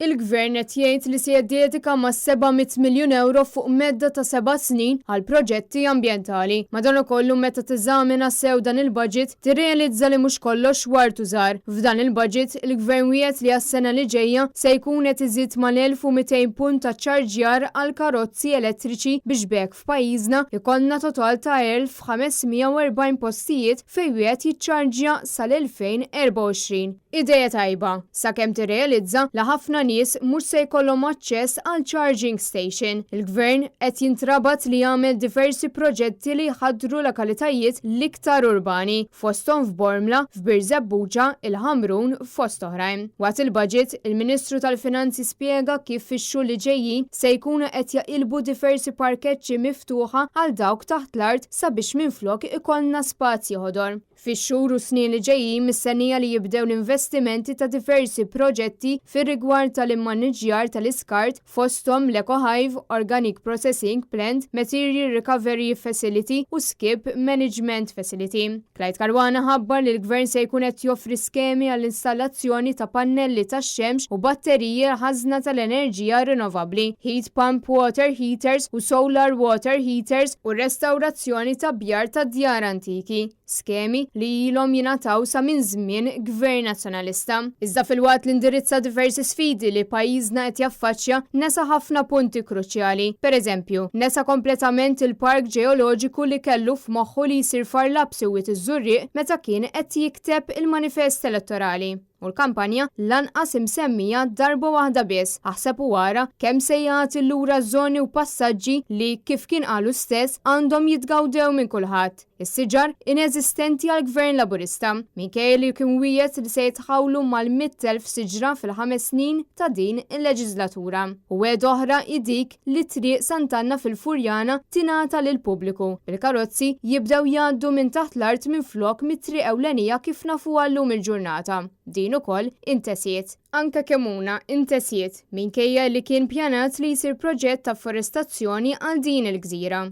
Il-Gvern qed jgħid li se jiddedika mas-700 miljun ewro fuq medda ta' seba' snin għal proġetti ambjentali. Madankollu meta teżamina sew dan il-budget, tirrealizza li mhux kollox ward u żahar. F'dan il-budget, il-Gvern wiegħed li għas-sena li ġejja se jkun qed iżid mal-1,200 punt ta' ċarġjar għal karozzi elettriċi biex b'hekk f'pajjiżna jkollna total ta' 1,540 postijiet fejn wieħed jiċċarġja sal-2024. Idea tajba, sakemm tirrealizza li ħafna nies mhux se jkollhom aċċess għal charging station. Il-Gvern qed jintrabat li jagħmel diversi proġetti li jħaddru lokalitajiet l-iktar urbani, fosthom f'Bormla, f'Birżebbuġa, il-Ħamrun, fost oħrajn. Waqt il-budget, il-Ministru tal-Finanzi spjega kif fix-xhur li ġejjin se jkunu qed jaqilbu diversi parkeġġi miftuħa għal dawk taħt l-art sabiex minflok ikollna spazji ħodor. Fix-xhur u s-snin li ġejjin mistennija li jibdew l-investimenti ta' diversi proġetti fir-rigward tal-immaniġġjar tal-iskart fosthom l-Eco Hive, Organic Processing Plant, Material Recovery Facility u Skip Management Facility. Clyde Caruana ħabbar li l-Gvern se jkun qed joffri skemi għall-installazzjoni ta' pannelli tax-xemx u batteriji għall-ħażna tal-enerġija rinnovabbli, heat pump water heaters u solar water heaters u r-restawrazzjoni ta' bjar ta' djar antiki. Skemi li ilhom jingħataw sa minn żmien Gvern Nazzjonalista. Iżda filwaqt li indirizza diversi sfidi li pajjiżna qed jaffaċċja, nesa ħafna punti kruċjali. Per eżempju, nesa kompletament il-park ġeoloġiku li kellu f'moħħu li jsir f'Għar Lapsi u Wied iż-Żurrieq meta kien qed jikteb il-manifest elettorali. U l-kampanja lanqas imsemmija darba waħda biss. Aħseb u ara kemm se jagħti lura żoni u passaġġi li, kif kien qalu stess, għandhom jitgawdew minn kulħadd. Is-siġar ineżistenti għall-Gvern Laburista, minkejja li kien wiegħed li se jitħawlu mal-100,000 siġra fil-ħames snin ta' din il-leġiżlatura. U wegħda oħra hi dik li Triq Sant'Anna fil-Furjana tingħata lill-pubbliku, bil-karozzi jibdew jgħaddu minn taħt l-art minflok mit-triq ewlenija kif nafuha llum il-ġurnata. Din ukoll intesiet. Anke Kemmuna intesiet, minkejja li kien pjanat li jsir proġett ta' forestazzjoni għal din il-gżira.